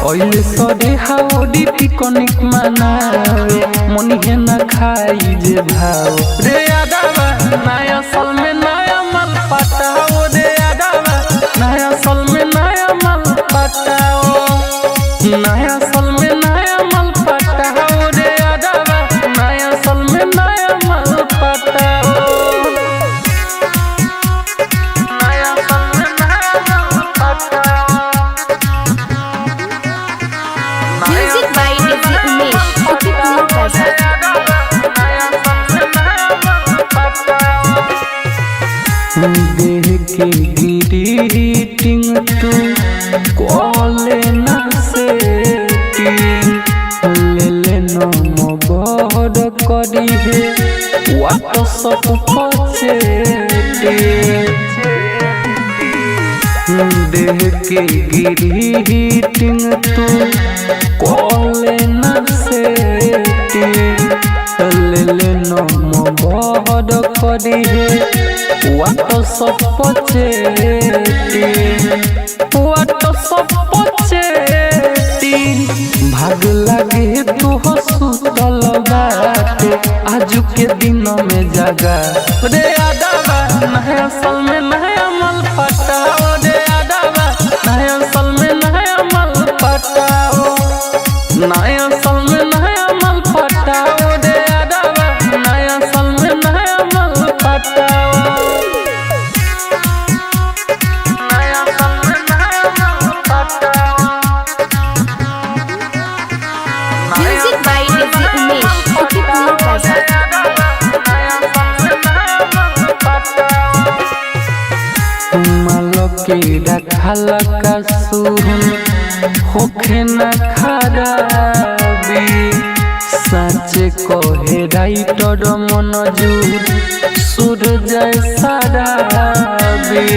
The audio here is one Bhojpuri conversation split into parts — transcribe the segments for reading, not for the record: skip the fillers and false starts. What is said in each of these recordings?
ओइले सरे हाउडी पिकनिक मनावे मनी है ना खाई जे भाव रे आदावा नया साल में नया माल पटाओ रे आदावा नया साल में नया माल पटाओ नया साल में नया माल पटाओ रे आदावा नया साल में नया माल पटाओ नया साल में नया माल पटाओ Music by DJ Umesh, Ukhipur Bazaar. देह के ग्रीटिंग तू कॉले न सेटिंग ले ले नंबर करी हे व्हाट्सएप पर चैटिंग देह के ग्रीटिंग तू कॉले न सेटिंग ले ले नंबर करी हे व्हाट्सएप पर चैटिंग व्हाट्सएप पर चैटिंग भाग लागे तू सुतल बाटे आजू के दिन में जगा रे आदावा नया साल में नया माल पटाओ रे आदावा नया साल में नया माल पटाओ नया साल में नया माल पटाओ रे आदावा नया साल में नया माल पटाओ नया साल में नया माल पटाओ Music by DJ Umesh, Ukhipur Bazaar. मालके रखल का सुन होखे न खराबी सच कहे राइटर मनजूर सुर जैसा राबी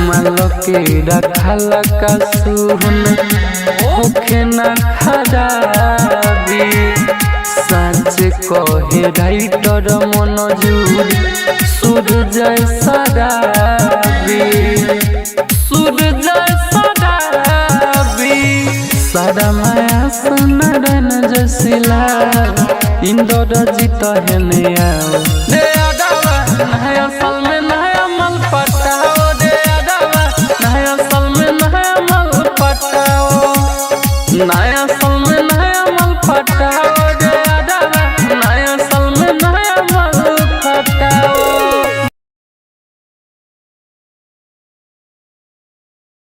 मालके रखल का सुन होखे न खराबी सच कहे राइटर मनजूर सुर जैसा राबी सुर जैसा राबी सारा माया सुनरन जसिला इंदर जीत हेने आओ रे आदावा नया